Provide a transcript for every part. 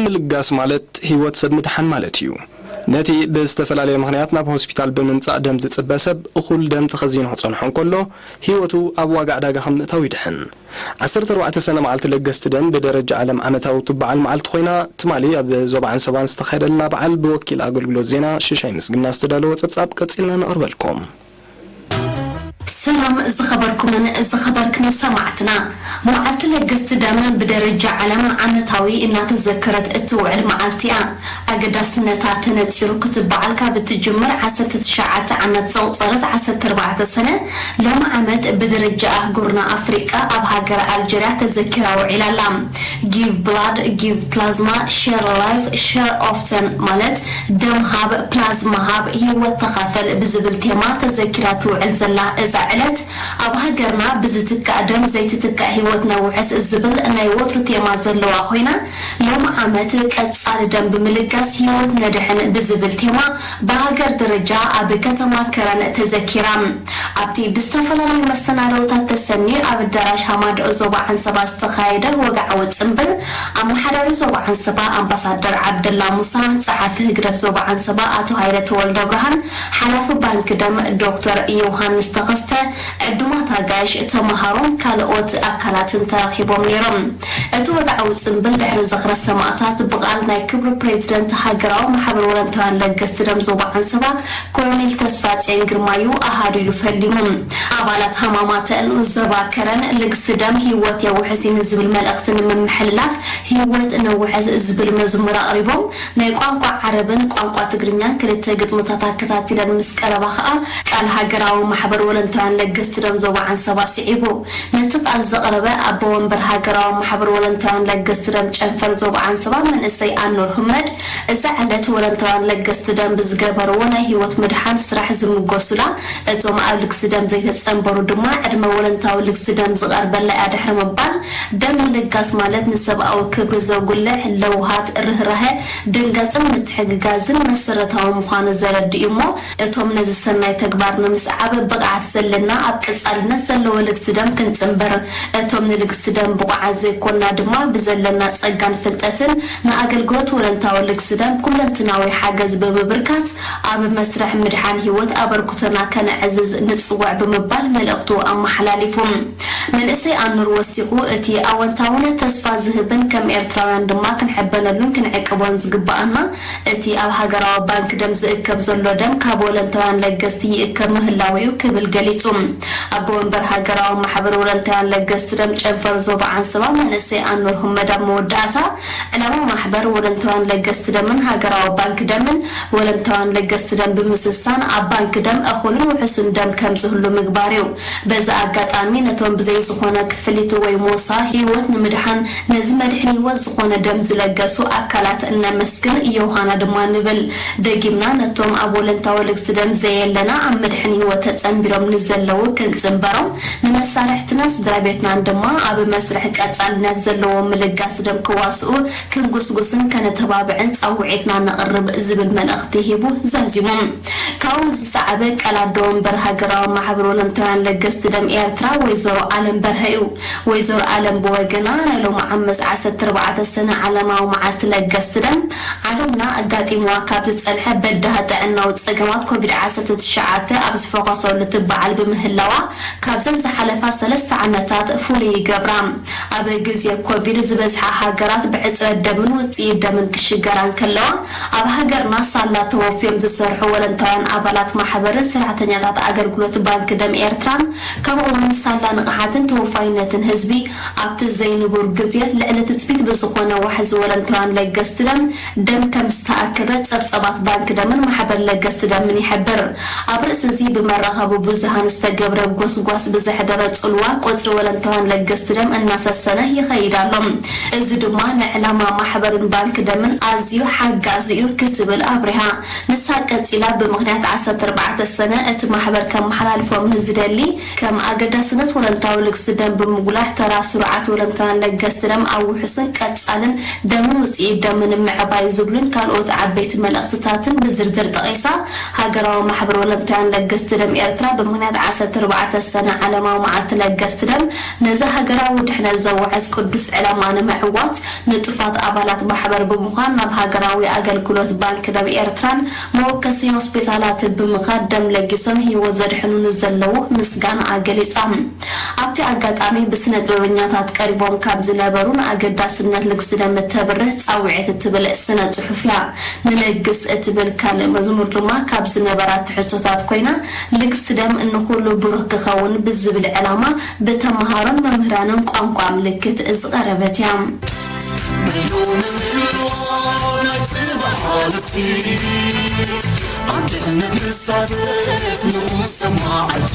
ምልጋስ ማለት ህይወት ሰብ ምድሓን ማለት እዩ። ነቲ ብዝተፈላለየ ምኽንያት ናብ ሆስፒታል ብምምጻእ ደም ዝጽበ ሰብ፣ እኹል ደም ተኸዚኑ ክጸንሖ እንከሎ፣ ህይወቱ ኣብ ዋጋ ዕዳጋ ከም ምእታው ይድሕን። ዓሰርተ ኣርባዕተ ሰነ መዓልቲ ለገስቲ ደም ብደረጃ ዓለም ዓመታዊ እትበዓል መዓልቲ ኮይና፣ ትማሊ ኣብ ዞባ ዓንሰባ ዝተኻየደላ በዓል ብወኪል ኣገልግሎት ዜና ሽሻይ ምስግና ዝተዳለወ ጸብጻብ ቀጺልና ነቕርበልኩም። ሰላም ዝኸበርኩምን ዝኸበርክን ሰማዕትና፣ መዓልቲ ለገስቲ ደም ብደረጃ ዓለም ዓመታዊ እናተዘከረት እትውዕል መዓልቲ እያ። ኣገዳስነታ ተነጺሩ ክትበዓል ካብ እትጅምር ዓሰርተ ትሽዓተ ዓመት ዘቑጸረት ዓሰርተ ኣርባዕተ ሰነ፣ ሎሚ ዓመት ብደረጃ ኣህጉርና ኣፍሪቃ ኣብ ሃገር ኣልጀርያ ተዘኪራ ውዒላ ኣላ። ጊቭ ብላድ፣ ጊቭ ፕላዝማ፣ ሼር ላይፍ፣ ሼር ኦፍተን ማለት ደም ሃብ፣ ፕላዝማ ሃብ፣ ህይወት ተኻፈል ብዝብል ቴማ ተዘኪራ ትውዕል ዘላ እዛ ዕለት፣ ኣብ ሃገርና ብዝትካእ ደም ዘይትትካእ ህይወት ነውሕስ ዝብል ናይ ወትሩ ቴማ ዘለዋ ኮይና፣ ሎሚ ዓመት ቀጻሊ ደም ብምልጋስ ህይወት ነድሕን ብዝብል ቴማ ብሃገር ደረጃ ኣብ ከተማ ከረን ተዘኪራ። ኣብቲ ብዝተፈላለዩ መሰናደውታት ተሰንዩ ኣብ ኣዳራሽ ሃማድኦ ዞባ ዓንሰባ ዝተኻየደ ወግዓዊ ጽምብል፣ ኣመሓዳሪ ዞባ ዓንሰባ ኣምባሳደር ዓብደላ ሙሳ፣ ጸሓፊ ህግደፍ ዞባ ዓንሰባ ኣቶ ሃይለ ተወልደብርሃን፣ ሓላፊ ባንኪ ደም ዶክተር ዮሃንስ ተኸስተ፣ ዕዱማት ኣጋይሽ፣ ተመሃሮን ካልኦት ኣካላትን ተረኺቦም ነይሮም። እቲ ወግዓዊ ጽምብል ድሕሪ ዝኽረ ሰማእታት ብቓል ናይ ክብሪ ፕሬዚደንት ሃገራዊ ማሕበር ወለንታውያን ለገስቲ ደም ዞባ ዓንሰባ ኮሎኔል ተስፋጽዮን ግርማዩ ኣሃዱ ኢሉ ፈሊሙ። ኣባላት ሃማማተ ንኡስ ዞባ ከረን ልግሲ ደም ህይወት የውሕስ እዩ ንዝብል መልእኽቲ ንምምሕልላፍ ህይወት ነውሕስ ዝብል መዝሙር ኣቕሪቦም፣ ናይ ቋንቋ ዓረብን ቋንቋ ትግርኛን ክልተ ግጥምታት ኣከታቲለን ምስ ቀረባ ከኣ ቃል ሃገራዊ ማሕበር ወለንታውያን ለገስቲ ደም ዞባ ዓንሰባ ስዒቡ። ነቲ ቃል ዘቕረበ ኣቦ ወንበር ሃገራዊ ማሕበር ወለንታውያን ለገስቲ ደም ጨንፈር ዞባ ዓንሰባ መንእሰይ ኣኖር ህመድ፣ እዛ ዕለት ወለንታውያን ለገስቲ ደም ብዝገበርዎ ናይ ህይወት ምድሓን ስራሕ ዝምጎሱላ፣ እቶም ኣብ ልግሲ ደም ዘይተጸንበሩ ድማ ዕድመ ወለንታዊ ልግሲ ደም ዝቐርበላ እያ ድሕሪ ምባል፣ ደም ምልጋስ ማለት ንሰብኣዊ ክብሪ ዘጉልሕ ለውሃት፣ ርህራሀ፣ ድንጋጽን ምትሕግጋዝን መሰረታዊ ምዃኑ ዘረድእ እዩ እሞ፣ እቶም ነዚ ሰናይ ተግባር ንምስዓብ ብቕዓት ዘለና፣ ኣብ ቀጻልነት ዘለዎ ልግሲ ደም ክንጽንብር፣ እቶም ንልግሲ ደም ብቑዓት ዘይኮንና ድማ ብዘለና ጸጋን ፍልጠትን ንኣገልግሎት ወለንታዊ ልግሲ ደም ኩለንትናዊ ሓገዝ ብምብርካት ኣብ መስርሕ ምድሓን ህይወት ኣበርክቶና ከነዕዝዝ ንጽውዕ ብምባል መልእኽቱ ኣመሓላሊፉ። መንእሰይ ኣኑር ወሲኹ፣ እቲ ኣወንታውነት ተስፋ ዝህብን ከም ኤርትራውያን ድማ ክንሕበነሉን ክንዕቅቦን ዝግበኣና እቲ ኣብ ሃገራዊ ባንክ ደም ዝእከብ ዘሎ ደም ካብ ወለንታውያን ለገስቲ ይእከብ ምህላዉ እዩ ክብል ገሊጹ። ኣቦ ወንበር ሃገራዊ ማሕበር ወለንታውያን ለገስቲ ደም ጨንፈር ዞባ ዓንሰባ መንእሰይ ኣንወር ሁመድ ኣብ መወዳእታ፣ ዕላማ ማሕበር ወለንታውያን ለገስቲ ደምን ሃገራዊ ባንክ ደምን ወለንታውያን ለገስቲ ደም ብምስሳን ኣብ ባንክ ደም እኹልን ውሑስን ደም ከም ዝህሉ ምግባር እዩ። በዚ ኣጋጣሚ ነቶም ብዘይ ዝኾነ ክፍሊት ወይ ሞሳ ህይወት ንምድሓን ነዚ መድሕን ህይወት ዝኾነ ደም ዝለገሱ ኣካላት እነመስግን። ዮሃና ድማ ንብል። ደጊምና ነቶም ኣብ ወለንታዊ ልግሲ ደም ዘየለና ኣብ መድሕን ህይወት ተጸንቢሮም ንዘለዉ ክንጽንበሮም፣ ንመሳርሕትናን ስድራ ቤትናን ድማ ኣብ መስርሕ ቀጻልነት ዘለዎ ምልጋስ ደም ክዋስኡ ክንጉስጉስን ከነተባብዕን ጻውዒትና ነቕርብ ዝብል መልእኽቲ ሂቡ ዛዚሙ። ካብኡ ዝሰዓበ ቃል ኣደ ወንበር ሃገራዊ ማሕበር ወለንታውያን ለገስቲ ደም ኤርትራ ወይዘሮ ኣለም በርሀ እዩ። ወይዘሮ ኣለም ብወገና፣ ናይ ሎሚ ዓመት ዓሰርተ ኣርባዕተ ሰነ ዓለማዊ መዓልቲ ለገስቲ ደም፣ ዓለምና ኣጋጢምዋ ካብ ዝጸንሐ በዳሂ ጥዕናዊ ጸገማት ኮቪድ ዓሰርተ ትሽዓተ ኣብ ዝፈኾሰሉ ትበዓል ብምህላዋ፣ ካብዘን ዝሓለፋ ሰለስተ ዓመታት ፍሉይ ይገብራ። ኣብ ግዜ ኮቪድ ዝበዝሓ ሃገራት ብሕጽረት ደምን ውጽኢት ደምን ክሽገራ እንከለዋ፣ ኣብ ሃገርና ሳላ ተወፍዮም ዝሰርሑ ወለንታውያን ኣባላት ማሕበርን ሰራሕተኛታት ኣገልግሎት ባንክ ደም ኤርትራን፣ ከምኡ እውን ሳላ ንቕሓትን ተወፋይነትን ህዝቢ ኣብቲ ዘይንቡር ግዜ ልዕሊ ትጽቢት ብዝኾነ ዋሕዚ ወለንታውያን ለገስቲ ደም፣ ደም ከም ዝተኣከበ ጸብጸባት ባንክ ደምን ማሕበር ለገስቲ ደምን ይሕብር። ኣብ ርእሲ እዚ ብመራኸቢ ብዙሃን ዝተገብረ ጎስጓስ ብዘሕደረ ጽልዋ ቁጽሪ ወለንታውያን ለገስቲ ደም እናሰሰነ ይኸይድ ኣሎ። እዚ ድማ ንዕላማ ማሕበርን ባንክ ደምን ኣዝዩ ሓጋዚ እዩ ክትብል ኣብሪሃ። ንሳ ቀጺላ ብምኽንያት ዓሰርተ ኣርባዕተ ሰነ እቲ ማሕበር ከመሓላልፎም ንዝደሊ፣ ከም ኣገዳስነት ወለንታዊ ልግሲ ደም ብምጉላሕ፣ ተራ ስሩዓት ወለንታውያን ለገስቲ ደም ኣብ ውሑስን ቀጻልን ደምን ውጽኢት ደምን ምዕባይ ዝብሉን ካልኦት ዓበይቲ መልእኽትታትን ብዝርዝር ጠቒሳ፣ ሃገራዊ ማሕበር ወለንታውያን ለገስቲ ደም ኤርትራ ብምኽንያት ዓሰርተ ኣርባዕተ ሰነ ዓለማዊ መዓልቲ ለገስቲ ደም ነዚ ሃገራዊ ድሕነት ዘዋሕስ ቅዱስ ዕላማ ንምዕዋት ንጡፋት ኣባላት ማሕበር ብምዃን ናብ ሃገራዊ ኣገልግሎት ባንክ ደም ኤርትራን መወከሲ ሆስፒታላትን ብምኻድ ደም ለጊሶም ህይወት ዘድሕኑ ንዘለዉ ምስጋናኣ ገሊጻ። ኣብቲ ኣጋጣሚ ብስነ ጥበበኛታት ቀሪቦም ካብ ዝነበሩን ኣገዳስነት ልግሲ ደም እተብርህ ጻውዒት እትብል ስነ ጽሑፍ እያ። ንለግስ እትብል ካልእ መዝሙር ድማ ካብ ዝነበራ ትሕዝቶታት ኮይና፣ ልግሲ ደም ንኹሉ ብሩህ ክኸውን ብዝብል ዕላማ ብተመሃሮን መምህራንን ቋንቋ ምልክት ዝቐረበት እያ። ናይ ሎሚ ምልዋል ናይ ጽባሕ ሓለፍቲ፣ ኣብ ድሕነት ንሳተፍ ንኡስ መዓልቲ።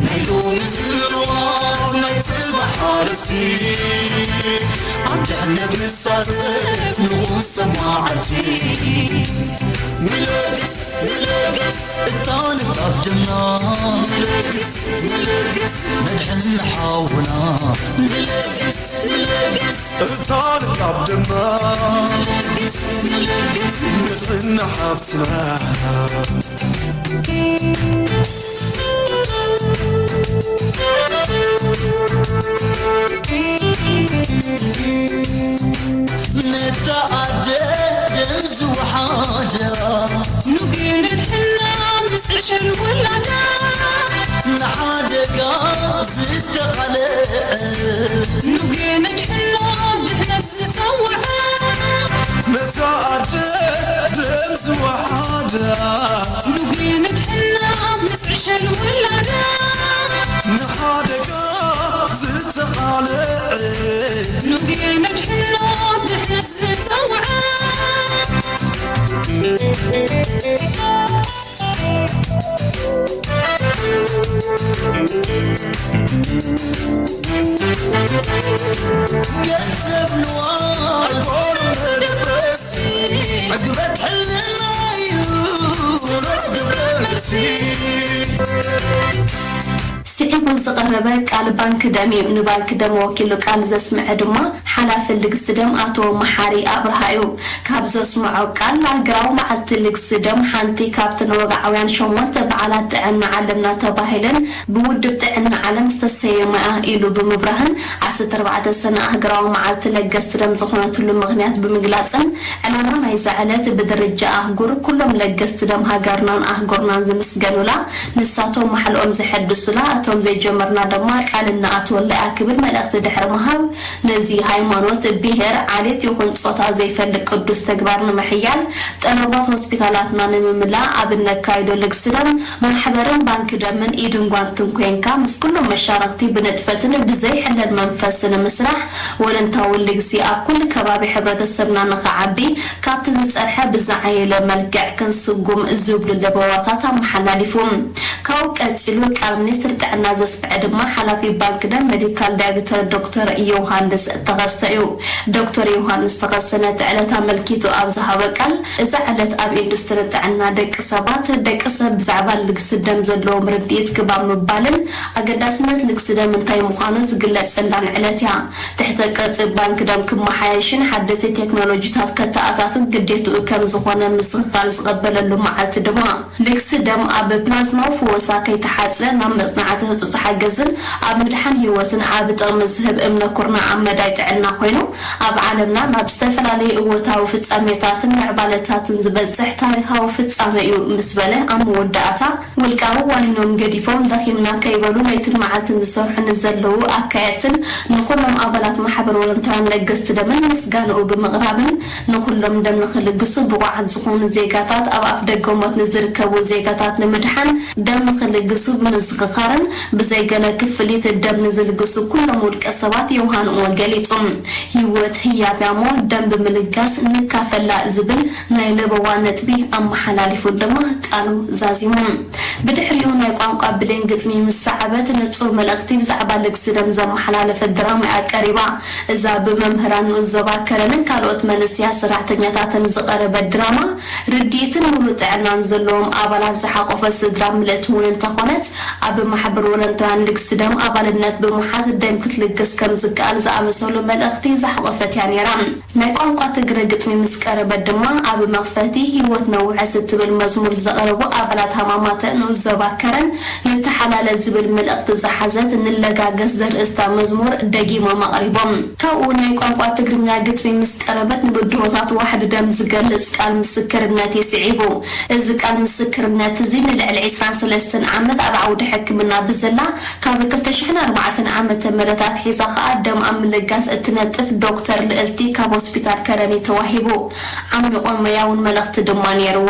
ናይ ሎሚ ምልዋል ናይ ጽባሕ ሓለፍቲ፣ ኣብ ድሕነት ንሳተፍ ንኡስ መዓልቲ። ንለግስ፣ ንለግስ፣ እታ ንጣብ ደምና። ንለግስ፣ ንለግስ፣ መድሕን ሓውና። ንለግስ፣ ንለግስ፣ እታ ንጣብ ደምና። ንለግስ፣ ንለግስ፣ መድሕን ሓፍትና። ነታ ኣደ ደም ዝወሓዳ፣ ንጉ ንድሕና ምስ ዕሸል ውላዳ፣ ንሓደጋ ዝተቓልዐ፣ ንጉ ንድሕና ድሕነት ዝጸውዐ፣ ነታ ኣደ ደም ዝወሓዳ፣ ንጉ ንድሕና ምስ ዕሸል ውላዳ፣ ንሓደጋ ዝተቓልዐ፣ ንጉ ንድሕና ድሕነት ዝጸውዐ። ገንዘብ ንዋይ ዕግበት ሕልና እዩ ግብረ መልሲ። ስዒቡ ዝቐረበ ቃል ባንክ ደም እዩ። ንባንክ ደም ወኪሉ ቃል ዘስምዐ ድማ ሓላፊ ልግሲ ደም ኣቶ መሓሪ ኣብርሃ እዩ። ካብ ዘስምዖ ቃል፣ ሃገራዊ መዓልቲ ልግሲ ደም ሓንቲ ካብተን ወግዓውያን ሸሞንተ በዓላት ጥዕና ዓለምና ተባሂለን ብውድብ ጥዕና ዓለም ዝተሰየማ ኢሉ ብምብራህን፣ ዓሰርተ ኣርባዕተ ሰነ ኣህጉራዊ መዓልቲ ለገስቲ ደም ዝኾነትሉ ምኽንያት ብምግላጽን፣ ዕላማ ናይዛ ዕለት ብደረጃ ኣህጉር ኩሎም ለገስቲ ደም ሃገርናን ኣህጉርናን ዝምስገኑላ፣ ንሳቶም ማሕልኦም ዘሐድሱላ፣ እቶም ዘይጀመርና ድማ ቃል እንኣትወላ እያ ክብል መልእኽቲ ድሕሪ ምሃብ፣ ነዚ ሃይማኖት፣ ብሄር፣ ዓሌት ይኹን ጾታ ዘይፈልጥ ቅዱስ ተግባር ንምሕያል፣ ጠለባት ሆስፒታላትና ንምምላእ ኣብ እነካይዶ ልግሲ ደም፣ ማሕበርን ባንክ ደምን ኢድን ጓንትን ኮንካ ምስ ኩሎም መሻረኽቲ ብንጥፈትን ብዘይሕለል መንፈስ ንምስራሕ፣ ወለንታዊ ልግሲ ኣብ ኩሉ ከባቢ ሕብረተሰብና ንኽዓቢ ካብቲ ዝጸንሐ ብዝዓየለ መልክዕ ክንስጉም ዝብሉ ለበዋታት ኣመሓላሊፉ። ካብኡ ቀጺሉ ቃል ሚኒስትር ጥዕና ዘስምዐ ድማ ሓላፊ ባንክ ደም ሜዲካል ዳይሬክተር ዶክተር ዮሃንስ ተኸስተ እዩ። ዶክተር ዮሃንስ ተኸስተ ነቲ ዕለት ኣመልኪቱ ኣብ ዝሃቦ ቃል፣ እዛ ዕለት ኣብ ኢንዱስትሪ ጥዕና ደቂ ሰባት፣ ደቂ ሰብ ብዛዕባ ልግሲ ደም ዘለዎም ርድኢት ክብ ኣብ ምባልን ኣገዳስነት ልግሲ ደም እንታይ ምዃኑ ዝግለጸላን ዕለት እያ። ትሕተ ቅርጺ ባንክ ደም ክመሓየሽን ሓደስቲ ቴክኖሎጂታት ከተኣታቱን ግዴትኡ ከም ዝኾነ ምስኽኻር ዝቐበለሉ መዓልቲ ድማ፣ ልግሲ ደም ኣብ ፕላዝማዊ ፍወሳ ከይተሓጽረ ናብ መጽናዕቲ ህጹጽ ሓገዝን ኣብ ምድሓን ህይወትን ዓቢ ጥቕሚ ዝህብ እምነ ኩርናዕ ኣብ መዳይ ጥዕና ኮይኑ፣ ኣብ ዓለምና ናብ ዝተፈላለዩ እወታዊ ፍጻሜታትን ምዕባለታትን ዝበጽሕ ታሪኻዊ ፍጻመ እዩ ምስ በለ፣ ኣብ መወዳእታ፣ ውልቃዊ ዋኒኖም ገዲፎም፣ ደኺምና ከይበሉ ለይትን መዓልትን ዝሰርሑ ንዘለዉ ኣካየድትን ንኹሎም ኣባላት ማሕበር ወለንታውያን ለገስቲ ደምን ምስጋንኡ ብምቕራብን፣ ንኹሎም ደም ንኽልግሱ ብቑዓት ዝኾኑ ዜጋታት ኣብ ኣፍ ደገ ሞት ንዝርከቡ ዜጋታት ንምድሓን ደም ንኽልግሱ ብምዝኽኻርን፣ ብዘይ ገለ ክፍሊት ደም ንዝልግሱ ኩሎም ውልቀ ሰባት የውሃንኡ ገሊጹ። ህይወት ህያብ እያ እሞ ደም ብምልጋስ ንካፈላ ዝብል ናይ ለበዋ ነጥቢ ኣመሓላሊፉ ድማ ቃሉ ዛዚሙ። ብድሕሪኡ ናይ ቋንቋ ብሌን ግጥሚ ምስ ሰዓበት፣ ንጹር መልእኽቲ ብዛዕባ ልግሲ ደም ዘመሓላለፈት ድራማ እያ ቀሪባ። እዛ ብመምህራን ንኡስ ዞባ ከረንን ካልኦት መንእሰያት ሰራሕተኛታትን ዝቐረበት ድራማ፣ ርድኢትን ሙሉእ ጥዕናን ዘለዎም ኣባላት ዝሓቆፈት ስድራ ምልእቲ እውን እንተኾነት፣ ኣብ ማሕበር ወለንታውያን ልግሲ ደም ኣባልነት ብምሓዝ ደም ክትልግስ ከም ዝከኣል ዝኣመሰሉ መልእኽቲ ዝሓቆፈት እያ ነይራ። ናይ ቋንቋ ትግረ ግጥሚ ምስ ቀረበት ድማ፣ ኣብ መኽፈቲ ህይወት ነውሐስ እትብል መዝሙር ዘቕረቡ ኣባላት ሃማማተ ንኡስ ዞባ ከረን ንተሓላለ ዝብል መልእኽቲ ዝሓዘት ንለጋገስ ዘርእስታ መዝሙር ደጊሞም ኣቕሪቦም። ካብኡ ናይ ቋንቋ ትግርኛ ግጥሚ ምስ ቀረበት፣ ንብድሆታት ዋሕዲ ደም ዝገልጽ ቃል ምስክርነት እዩ ስዒቡ። እዚ ቃል ምስክርነት እዚ ንልዕሊ ዕስራን ሰለስተን ዓመት ኣብ ዓውዲ ሕክምና ብዘላ፣ ካብ ክልተ ሽሕን ኣርባዕተን ዓመተ ምህረት ኣትሒዛ ከኣ ደም ኣብ ምልጋስ እትነጥፍ ዶክተር ልእልቲ ካብ ሆስፒታል ከረን እዩ ተዋሂቡ። ዓሚቑን ሞያውን መልእኽቲ ድማ ነይርዎ።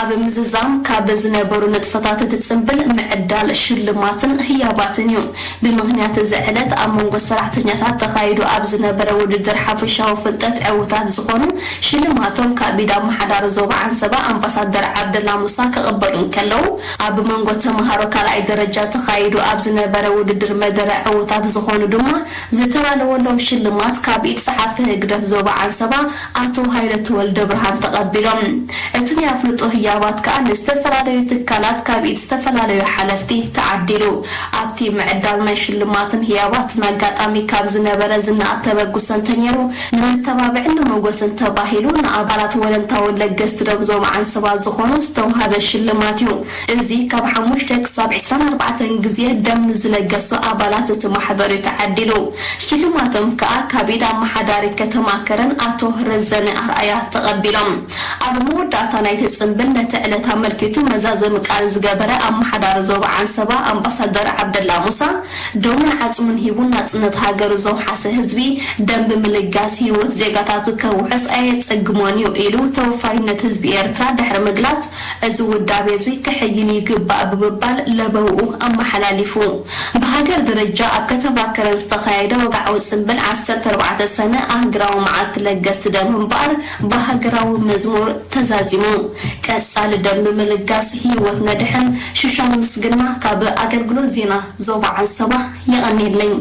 ኣብ ምዝዛም ካብ ዝነበሩ ንጥፈታት እቲ ጽምብል ምዕዳል ሽልማትን ህያባትን እዩ። ብምኽንያት እዚ ዕለት ኣብ መንጎ ሰራሕተኛታት ተኻይዱ ኣብ ዝነበረ ውድድር ሓፈሻዊ ፍልጠት ዕዉታት ዝኾኑ ሽልማቶም ካብ ኢድ ኣመሓዳሪ ዞባ ዓንሰባ ኣምባሳደር ዓብደላ ሙሳ ክቕበሉ እንከለዉ፣ ኣብ መንጎ ተምሃሮ ካልኣይ ደረጃ ተኻይዱ ኣብ ዝነበረ ውድድር መደረ ዕዉታት ዝኾኑ ድማ ዝተላለወሎም ሽልማት ካብ ኢድ ጸሓፊ ህግደፍ ዞባ ዓንሰባ ኣቶ ሃይለ ተወልደ ብርሃን ተቐቢሎም። እቲ ናይ ኣፍልጦ ህያባት ከኣ ንዝተፈላለዩ ትካላት ካብ ኢድ ዝተፈላለዩ ሓለፍቲ ተዓዲሉ። ኣብቲ ምዕዳል ናይ ሽልማትን ህያባትን ኣጋጣሚ ካብ ዝነበረ ዝና ኣተበግሶ እንተነይሩ፣ ንመተባብዕን ንመጎስን ተባሂሉ ንኣባላት ወለንታዊ ለገስቲ ደም ዞባ ዓንሰባ ዝኾኑ ዝተውሃበ ሽልማት እዩ። እዚ ካብ ሓሙሽተ ክሳብ ዕስራን ኣርባዕተን ግዜ ደም ንዝለገሱ ኣባላት እቲ ማሕበር እዩ ተዓዲሉ። ሽልማቶም ከኣ ካብ ኢድ ኣመሓዳሪ ከተማ ከረን ኣቶ ረዘነ ኣርኣያ ተቐቢሎም። ኣብ መወዳእታ ናይቲ ጽምብል ነቲ ዕለት ኣመልኪቱ መዛዘሚ ቃል ዝገበረ ኣመሓዳሪ ዞባ ዓንሰባ ኣምባሳደር ዓብደላ ሙሳ፣ ደሙን ዓጽሙን ሂቡ ናጽነት ሃገሩ ዘውሓሰ ህዝቢ፣ ደም ብምልጋስ ህይወት ዜጋታቱ ከውሕስ ኣየጸግሞን እዩ ኢሉ ተወፋይነት ህዝቢ ኤርትራ ድሕሪ ምግላጽ፣ እዚ ውዳቤ እዚ ክሕይል ይግባእ ብምባል ለበውኡ ኣመሓላሊፉ። ብሃገር ደረጃ ኣብ ከተማ ከረን ዝተኻየደ ወግዓዊ ጽምብል ዓሰርተ ኣርባዕተ ሰነ ኣህግራዊ መዓልቲ ለገስቲ ደም እምበኣር ብሃገራዊ መዝሙር ተዛዚሙ። ቀጻሊ ደም ብምልጋስ ህይወት ነድሕን። ሽሻን ምስግና ካብ ኣገልግሎት ዜና ዞባ ዓንሰባ። የቐንየለይ።